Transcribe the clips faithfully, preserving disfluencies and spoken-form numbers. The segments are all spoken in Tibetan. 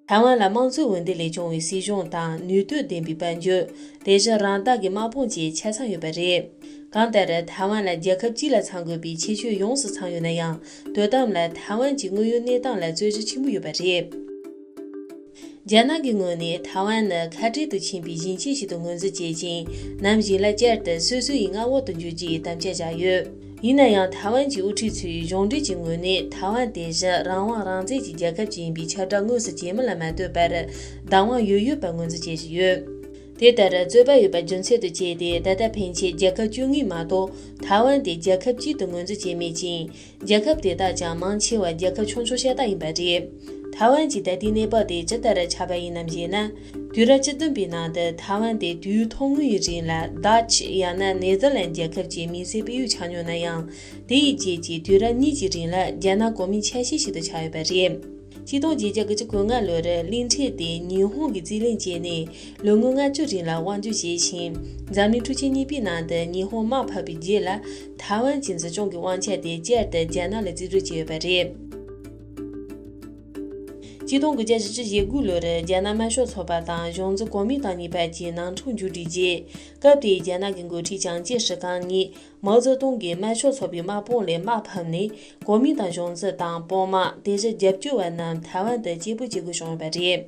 ཐའེ་ཝན་ལ་དམངས་གཙོའི་འོས་འདེམས་ལས་བྱུང་བའི་སྲིད་གཞུང་དང་ནུས་སྟོབས་ལྡན་པའི་དཔལ་འབྱོར། དེ་བཞིན་རང་བདག་གི་དམག་དཔུང་བཅས་ཆ་ཚང་ཡོད་པ་རེད། གང་ལྟར་ཐའེ་ཝན་ལ་རྒྱལ་ཁབ་གཅིག་ལ་ཚང་དགོས་པའི་ཁྱད་ཆོས་ཡོངས་སུ་ཚང་ཡོད་ན་ཡང་། དོ་དམ་ལ་ཐའེ་ཝན་གྱི་དངོས་ཡོད་གནས་སྟངས་ལ་རྩོད་གཞི་ཆེན་པོ་ཡོད་པ་རེད། རྒྱ་ནག་གི་ངོས་ནས་ཐའེ་ཝན་ནི་ཁ་བྲལ་དུ་ཕྱིན་པའི་ཞིང་ཆེན་ཞིག་ཏུ་ངོས་འཛིན་བྱེད་ཅིང་། ནམ་ཞིག་ལ་བསྐྱར་དུ་སོ་སོ་ཡི་མངའ་འོག་ཏུ་འགྱུར་རྒྱུའི་དམ་བཅའ་བཞག་ཡོད། ཡིན་ན་ཡང་། ཐའེ་ཝན་གྱི་དབུ་ཁྲིད་ཚོས་གཞུང་འབྲེལ་གྱི་ངོས་ནས་ཐའེ་ཝན་དེ་བཞིན་རང་དབང་རང་བཙན་གྱི་རྒྱལ་ཁབ་ཅིག་ཡིན་པའི་ཁྱབ་བསྒྲགས་དངོས་སུ་བྱས་མིན་ལ་མ་ལྟོས་པར། བདག་དབང་ཡོད་ཡོད་པ་ངོས་འཛིན་བྱེད་བཞིན་ཡོད། དེ་ལྟར། རྩོད་པ་ཡོད་པ་རྒྱུ་མཚན་དུ་བྱས་ཏེ། ད་ལྟ་ཕན་ཆད་རྒྱལ་ཁབ་བཅོ་ལྔས་མ་གཏོགས་ཐའེ་ཝན་དེ་རྒྱལ་ཁབ་གཅིག་ཏུ་ངོས་འཛིན་བྱས་མེད་ཅིང་། རྒྱལ་ཁབ་དེ་དག་ཀྱང་མང་ཆེ་བ་རྒྱལ་ཁབ་ཆུང་ཆུང་ཤ་སྟག་ཡིན་པ་རེད། ཐའེ་ཝན་གྱི་ད་ལྟའི་གནས་བབ་དེ་ཇི་ལྟར་ཆགས་པ་ཡིན་ནམ་ཞེ་ན། དུས་རབས་བཅུ་བདུན་པའི་ནང་དུ་ཐའེ་ཝན་དེ་དུས་ཡུན་ཐུང་ངུ་ཡི་རིང་ལ་ཌ་ཅི་ཡང་ན་ནེ་ཐར་ལན་རྒྱལ་ཁབ་ཀྱི་དམིགས་བསལ་སྤེལ་ཡུལ་ཆགས་མྱོང་ན་ཡང་། དེ་ཡི་རྗེས་ཀྱི་དུས་རབས་གཉིས་ཀྱི་རིང་ལ་རྒྱ་ནག་གོ་མིན་ཆ་ཤས་ཤིག་ཏུ་ཆགས་ཡོད་པ་རེད། གཅིག་སྟོང་བརྒྱད་བརྒྱ་དགུ་བཅུ་གོ་ལྔ་ལོར་གླིང་ཕྲན་དེ་ཉི་ཧོང་གིས་རྩིས་ལེན་བྱས་ནས་ལོ་ངོ་ལྔ་བཅུ་རིང་ལ་དབང་སྒྱུར་བྱས་ཤིང་། འཛམ་གླིང་འཕྲུལ་ཆས་གཉིས་པའི་ནང་དུ་ཉི་ཧོང་དམག་འཕུར་བའི་རྗེས་ལ། ཐའེ་ཝན་གྱི་འཛིན་སྐྱོང་གི་དབང་ཆ་དེ་བསྐྱར་དུ་རྒྱ་ནག་ལ་རྩིས་སྤྲོད་བྱས་ཡོད་པ་རེད། གཅིག་སྟོང་དགུ་བརྒྱ་བཞི་བཅུ་ཞེ་དགུ་ལོར་རྒྱ་ནག་དམར་ཤོག་ཚོགས་པ་དང་གཞུང་འཛིན་གོ་མིན་ཏང་གཉིས་བར་གྱི་ནང་འཁྲུག་མཇུག་སྒྲིལ་རྗེས། སྐབས་དེའི་རྒྱ་ནག་གི་འགོ་ཁྲིད་ཅང་ཅེ་ཧྲི་ཁང་ཉིད། མའོ་ཙེ་ཏུང་གིས་དམར་ཤོག་ཚོགས་པའི་དམག་དཔུང་ལས་དམག་ཕབ་ནས། གོ་མིན་ཏང་གཞུང་འཛིན་དང་དཔོན་དམག་དེ་བཞིན་རྒྱབ་སྐྱོར་བ་རྣམས་ཐའེ་ཝན་དུ་སྐྱེལ་འབོད་བྱེད་དགོས་བྱུང་ཡོད་པ་རེད།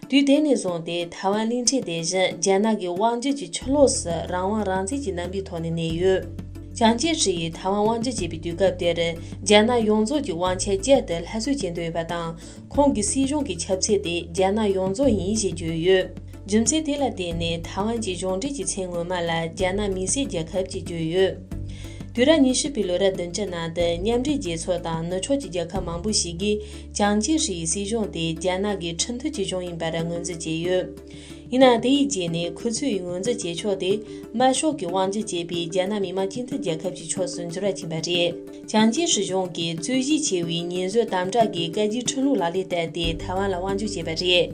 དུས་དེ་ནས་བཟུང་སྟེ་ཐའེ་ཝན་གླིང་ཕྲན་དེ་བཞིན་རྒྱ་ནག་གི་དབང་སྒྱུར་གྱི་ཕྱི་ལོགས་སུ་རང་དབང་རང་བཙན་གྱི་རྣམ་པའི་ཐོག་ནས་གནས་ཡོད། ཅང་ཅེ་ཧྲི་ཡིས་ཐའེ་ཝན་དབང་སྒྱུར་བྱེད་པའི་དུས་སྐབས་དེར་རྒྱ་ནག་ཡོངས་རྫོགས་ཀྱི་དབང་ཆ་བསྐྱར་དུ་སླར་གསོ་བྱེད་འདོད་ཡོད་པ་དང་། ཁོང་གི་སྲིད་གཞུང་གི་ཆབ་སྲིད་དེ་རྒྱ་ནག་ཡོངས་རྫོགས་ཡིན་ཞེས་བརྗོད་ཡོད། རྒྱུ་མཚན་དེ་ལ་བརྟེན་ནས་ཐའེ་ཝན་གྱི་གཞུང་འབྲེལ་གྱི་མཚན་སྔོན་མ་ལ་རྒྱ་ནག་དམིགས་བསལ་རྒྱལ་ཁབ་ཅེས་བརྗོད་ཡོད། དུས་རབས་ཉི་ཤུ་པའི་ལོ་རབས་བདུན་ཅུ་ནང་དུ་མཉམ་འབྲེལ་རྒྱལ་ཚོགས་དང་ནུབ་ཕྱོགས་ཀྱི་རྒྱལ་ཁབ་མང་པོ་ཞིག་གིས་ཅང་ཅེ་ཧྲི་ཡི་སྲིད་གཞུང་དེ་རྒྱ་ནག་གི་ཁྲིམས་མཐུན་གྱི་གཞུང་ཡིན་པར་ངོས་འཛིན་བྱས་ཡོད། ཡིན་ནའང་། དེ་ཡི་རྗེས་ནས་ཁོ་ཚོས་ངོས་འཛིན་བྱེད་ཕྱོགས་དེ་དམར་ཤོག་གིས་དབང་སྒྱུར་བྱེད་པའི་རྒྱ་ནག་མི་དམངས་སྤྱི་མཐུན་རྒྱལ་ཁབ་ཀྱི་ཕྱོགས་སུ་འགྱུར་བ་ཕྱིན་པ་རེད། ཅང་ཅེ་ཧྲི་གཞུང་གིས་རྩོད་གཞི་ཆེ་བའི་ཉེས་བཟོས་དམ་དྲག་གི་བཀའ་བརྒྱུད་ཁྲིམས་ལུགས་ལག་ལེན་བསྟར་ཏེ་ཐའེ་ཝན་ལ་དབང་སྒྱུར་བྱས་པ་རེད།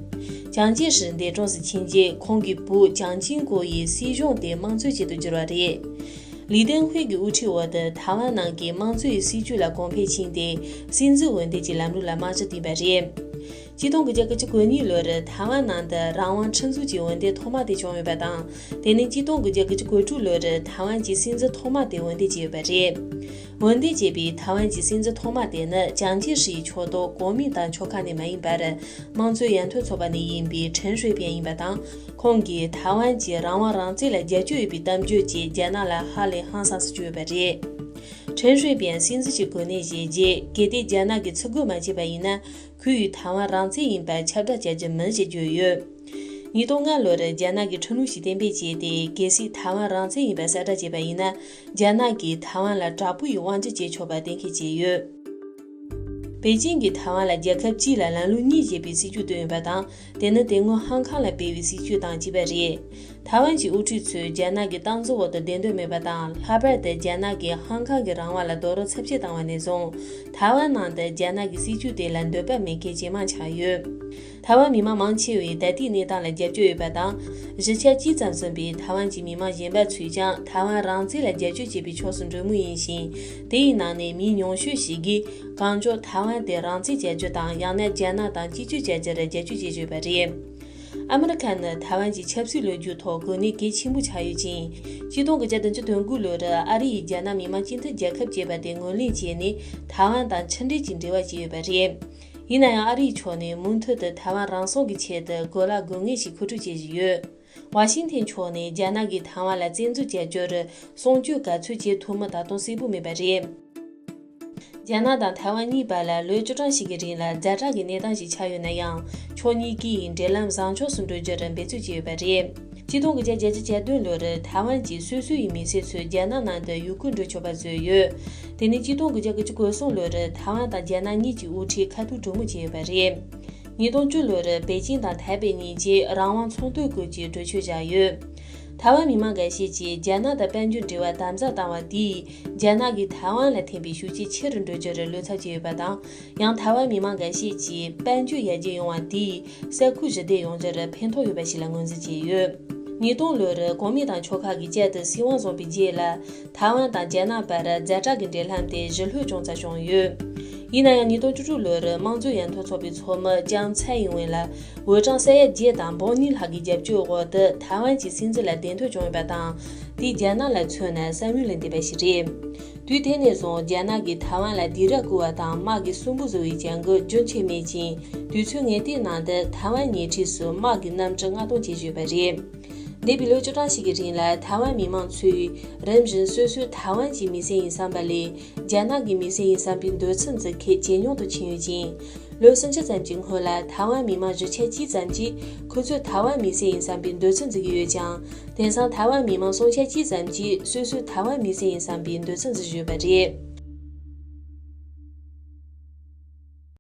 ཅང་ཅེ་ཧྲི་འདས་གྲོངས་སུ་ཕྱིན་རྗེས། ཁོང་གི་བུ་ཅང་ཅིང་ཀོ་ཡིས་སྲིད་གཞུང་དེ་དམངས་གཙོའི་ཆེད་དུ་བསྒྱུར་བ་རེད། ལི་ཏེན་ཧུའེ་གི་དབུ་ཁྲིད་འོག་ཏུ་ཐའེ་ཝན་ནང་གི་དམངས་གཙོའི་སྲིད་བྱུས་ལ་གོང་འཕེལ་ཕྱིན་ཏེ། སྲིད་འཛིན་འོས་འདེམས་ཀྱི་ལམ་ལུགས་ལ་རྨང་གཞི་བཏིང་པ་རེད། གཅིག་སྟོང་དགུ་བརྒྱ་དགུ་བཅུ་གོ་གཉིས་ལོར་ཐའེ་ཝན་ནང་དུ་རང་དབང་ཁྲིམས་འཛུགས་ཀྱི་འོས་འདེམས་ཐོག་མ་དེ་བྱུང་ཡོད་པ་དང་། དེ་ནི་གཅིག་སྟོང་དགུ་བརྒྱ་དགུ་བཅུ་གོ་དྲུག་ལོར་ཐའེ་ཝན་གྱི་སྲིད་འཛིན་ཐོག་མ་དེ་འོས་འདེམས་བྱས་ཡོད་པ་རེད། འོས་འདེམས་བྱས་པའི་ཐའེ་ཝན་གྱི་སྲིད་འཛིན་ཐོག་མ་དེ་ནི་ཅང་ཅེ་ཧྲིའི་ཕྱོགས་གཏོགས་གོ་མིན་ཏང་ཆོལ་ཁ་ནས་མ་ཡིན་པར། དམངས་གཙོའི་ཡར་ཐོན་ཚོགས་པ་ནས་ཡིན་པའི་ཁྲེན་ཧྲུའེ་པེན་ཡིན་པ་དང་། ཁོང་གིས་ཐའེ་ཝན་གྱི་རང་དབང་རང་བཙན་ལ་རྒྱབ་སྐྱོར་ཡོད་པའི་གཏམ་བརྗོད་ཀྱིས་རྒྱ་ནག་ལ་ཧ་ལས་ཧང་སངས་སུ་གྱུར་ཡོད་པ་རེད། ཁྲེན་ཧྲུའེ་པེན་སྲིད་འཛིན་གྱི་གོ་གནས་བཞེས་རྗེས། གལ་ཏེ་རྒྱ་ནག་གིས་ཚུར་རྒོལ་མ་བྱས་པ་ཡིན་ན། ཁོ་ཡིས་ཐའེ་ཝན་རང་བཙན་ཡིན་པར་ཁྱབ་བསྒྲགས་བྱ་རྒྱུ་མིན་ཞེས་བརྗོད་ཡོད། ཉིས་སྟོང་ལྔ་ལོར་རྒྱ་ནག་གིས་ཁྲིམས་ལུགས་ཤིག་གཏན་འབེབས་བྱས་ཏེ། གལ་སྲིད་ཐའེ་ཝན་རང་བཙན་ཡིན་པར་གསལ་བསྒྲགས་བྱས་པ་ཡིན་ན། རྒྱ་ནག་གིས་ཐའེ་ཝན་ལ་དྲག་པོ་ཡིས་དབང་སྒྱུར་བྱེད་ཆོག་པ་གཏན་འཁེལ་བྱས་ཡོད། པེ་ཅིང་གིས་ཐའེ་ཝན་ལ་རྒྱལ་ཁབ་གཅིག་ལ་ལམ་ལུགས་གཉིས་ཞེས་པའི་སྲིད་བྱུས་བཏོན་ཡོད་པ་དང་། དེ་ནི་དེ་སྔོན་ཧང་ཀང་ལ་སྤེལ་བའི་སྲིད་བྱུས་དང་གཅིག་པ་རེད། ཐའེ་ཝན་གྱི་དབུ་ཁྲིད་ཚོས་རྒྱ་ནག་གི་སྟངས་འཛིན་འོག་ཏུ་བསྡད་འདོད་མེད་པ་དང་། ལྷག་པར་དུ་རྒྱ་ནག་གིས་ཧང་ཀང་གི་རང་དབང་ལ་རྡོག་རོལ་ཚབས་ཆེ་བཏང་བ་ནས་བཟུང་། ཐའེ་ཝན་ནང་དུ་རྒྱ་ནག་གི་སྲིད་བྱུས་དེ་ལ་འདོད་པ་མེད་མཁན་ཇེ་མང་ཆགས་ཡོད། ཐའེ་ཝན་མི་མང་མང་ཆེ་བས་ད་ལྟའི་གནས་སྟངས་ལ་རྒྱབ་སྐྱོར་ཡོད་པ་དང་། གཞིས་ཆགས་གཅིག་ཙམ་ཟིན་པའི་ཐའེ་ཝན་གྱི་མི་མང་གཞན་པ་ཚོས་ཀྱང་ཐའེ་ཝན་རང་བཙན་ལ་རྒྱབ་སྐྱོར་བྱེད་པའི་ཕྱོགས་སུ་འགྲོ་མུས་ཡིན་ཞིང་། དེ་ཡི་ནང་ནས་མི་ཉུང་ཤོས་ཤིག་གིས་གང་མགྱོགས་ཐའེ་ཝན་དེ་རང་བཙན་བྱ་རྒྱུ་དང་། ཡང་ན་རྒྱ་ནག་དང་གཅིག་གྱུར་བྱ་རྒྱུར་རྒྱབ་སྐྱོར་བྱེད་བཞིན་ཡོད་པ་རེད། ཨ་མི་རི་ཁ་ནི་ཐའེ་ཝན་གྱི་ཆབ་སྲིད་ལོ་རྒྱུས་ཐོག་གོ་གནས་གལ་ཆེན་པོ་ཆགས་ཡོད་ཅིང་། གཅིག་སྟོང་དགུ་བརྒྱ་བདུན་ཅུ་དོན་དགུ་ལོར་ཨ་རི་ཡིས་རྒྱ་ནག་མི་དམངས་སྤྱི་མཐུན་རྒྱལ་ཁབ་ཅེས་པ་དེ་ངོས་ལེན་བྱས་ནས། ཐའེ་ཝན་དང་ཕྱི་འབྲེལ་གྱི་འབྲེལ་བ་བྱས་ཡོད་པ་རེད། ཡིན་ན་ཡང་། ཨ་རིའི་ཕྱོགས་ནས་མུ་མཐུད་དུ་ཐའེ་ཝན་རང་སྲུང་གི་ཆེད་དུ་གོ་ལ་དགོས་ངེས་ཤིག་མཁོ་སྤྲོད་བྱེད་བཞིན་ཡོད། ཝ་ཤིང་ཐན་ཕྱོགས་ནས་རྒྱ་ནག་གིས་ཐའེ་ཝན་ལ་བཙན་འཛུལ་བྱ་རྒྱུར་སྲུང་སྐྱོབ་ག་ཚོད་བྱེད་ཐུབ་མིན་ད་དུང་གསལ་པོ་མེད་པ་རེད། རྒྱ་ནག་དང་ཐའེ་ཝན་གཉིས་བར་ལ་ལོ་བཅུ་གྲངས་ཤིག་གི་རིང་ལ་ཛ་དྲག་གི་གནས་སྟངས་ཤིག་ཆགས་ཡོད་ན་ཡང་། ཕྱོགས་གཉིས་ཀས་འབྲེལ་ལམ་བཟང་ཕྱོགས་སུ་འགྲོ་རྒྱུར་འབད་རྩོལ་བྱས་ཡོད་པ་རེད། གཅིག་སྟོང་དགུ་བརྒྱ་བརྒྱད་ཅུ་གྱ་བདུན་ལོར་ཐའེ་ཝན་གྱི་སོ་སོ་ཡི་མི་སེར་ཚོས་རྒྱ་ནག་ནང་དུ་ཡུལ་སྐོར་འགྲོ་ཆོག་པ་བཟོས་ཡོད། དེ་ནས་གཅིག་སྟོང་དགུ་བརྒྱ་དགུ་བཅུ་གོ་གསུམ་ལོར་ཐའེ་ཝན་དང་རྒྱ་ནག་གཉིས་ཀྱི་དབུ་ཁྲིད་ཁ་ཐུག་གྲོས་མོལ་བྱས་ཡོད་པ་རེད། ཉིས་སྟོང་བཅུ་ལོར་པེ་ཅིང་དང་ཐའེ་པེ་གཉིས་ཀྱིས་རང་དབང་ཚོང་དོན་སྐོར་གྱི་གྲོས་ཆོད་བཞག་ཡོད། ཐའེ་ཝན་མི་མང་འགའ་ཤས་ཀྱིས་རྒྱ་ནག་དང་དཔལ་འབྱོར་འབྲེལ་བ་དམ་ཟབ་བཏང་བ་དེས་རྒྱ་ནག་གིས་ཐའེ་ཝན་ལ་འཐེན་པའི་ཤུགས་རྐྱེན་ཆེ་རུ་འགྲོ་རྒྱུར་བློ་འཚབ་བྱས་ཡོད་པ་དང་། ཡང་། ཐའེ་ཝན་མི་མང་འགའ་ཤས་ཀྱིས་དཔལ་འབྱོར་ཡར་རྒྱས་ཡོང་བ་དེས་ས་ཁུལ་ཞི་བདེ་ཡོང་རྒྱུར་ཕན་ཐོགས་ཡོད་པ་ཞིག་ལ་ངོས་འཛིན་བྱས་ཡོད། ཉིས་སྟོང་ལོར་གོ་མིན་ཏང་ཆོལ་ཁ་གིས་བསྐྱར་དུ་སྲིད་དབང་བཟུང་བའི་རྗེས་ལ། ཐའེ་ཝན་དང་རྒྱ་ནག་བར་ཛ་དྲག་གི་འབྲེལ་ལམ་དེ་ཞི་ལྷོད་ཅུང་ཙམ་བྱུང་ཡོད། ཡིན་ན་ཡང་ཉིས་སྟོང་བཅུ་དྲུག་ལོར་དམངས་གཙོའི་ཡར་ཐོན་ཚོགས་པའི་ཚོགས་མི་ལྕམ་ཚའེ་ཡིན་ཝེ་ལ་འོས་གྲངས་ས་ཡ་བརྒྱད་དང་འབུམ་གཉིས་ལྷག་གི་རྒྱབ་སྐྱོར་འོག་ཏུ་ཐའེ་ཝན་གྱི་སྲིད་འཛིན་ལ་གདན་ཐོབ་བྱུང་ཡོད་པ་དང་། དེས་རྒྱ་ནག་ལ་མཚོན་ན་བསམ་ཡུལ་ལས་འདས་པ་ཞིག་རེད། དུས་དེ་ནས་བཟུང་རྒྱ་ནག་གིས་ཐའེ་ཝན་ལ་སྡིགས་ར་བསྐུལ་བ་དང་དམག་གིས་སུན་པོ་བཟོ་བའི་བྱ་འགུལ་རྒྱུན་ཆད་མེད་ཅིང་། དུས་ཚོད་ངེས་གཏན་ནང་དུ་ཐའེ་ཝན་ཉེ་འཁྲིས་སུ་དམག་གི་གནམ་གྲུ་མངགས་གཏོང་བྱེད་བཞིན་ཡོད་པ་རེད། འདས་པའི་ལོ་བཅུ་གྲངས་ཤིག་གི་རིང་ལ་ཐའེ་ཝན་མི་མང་ཚོས་རིམ་བཞིན་སོ་སོའི་ཐའེ་ཝན་གྱི་མི་སེར་ཡིན་བསམ་པ་ལས་རྒྱ་ནག་གི་མི་སེར་ཡིན་བསམ་པའི་འདོད་ཚུལ་འཛིན་མཁན་ཇེ་ཉུང་དུ་ཕྱིན་ཡོད་ཅིང་། ལོ་སུམ་ཅུ་ཙམ་གྱི་སྔོན་ལ་ཐའེ་ཝན་མི་མང་བཞི་ཆ་གཅིག་ཙམ་གྱིས་ཁོ་ཚོས་ཐའེ་ཝན་མི་སེར་ཡིན་བསམ་པའི་འདོད་ཚུལ་འཛིན་གྱི་ཡོད་ཀྱང་། དེང་སང་ཐའེ་ཝན་མི་མང་སུམ་ཅུ་སོ་གཅིག་ཙམ་གྱིས་སོ་སོའི་ཐའེ་ཝན་མི་སེར་ཡིན་བསམ་པའི་འདོད་ཚུལ་འཛིན་བཞིན་ཡོད་པ་རེད།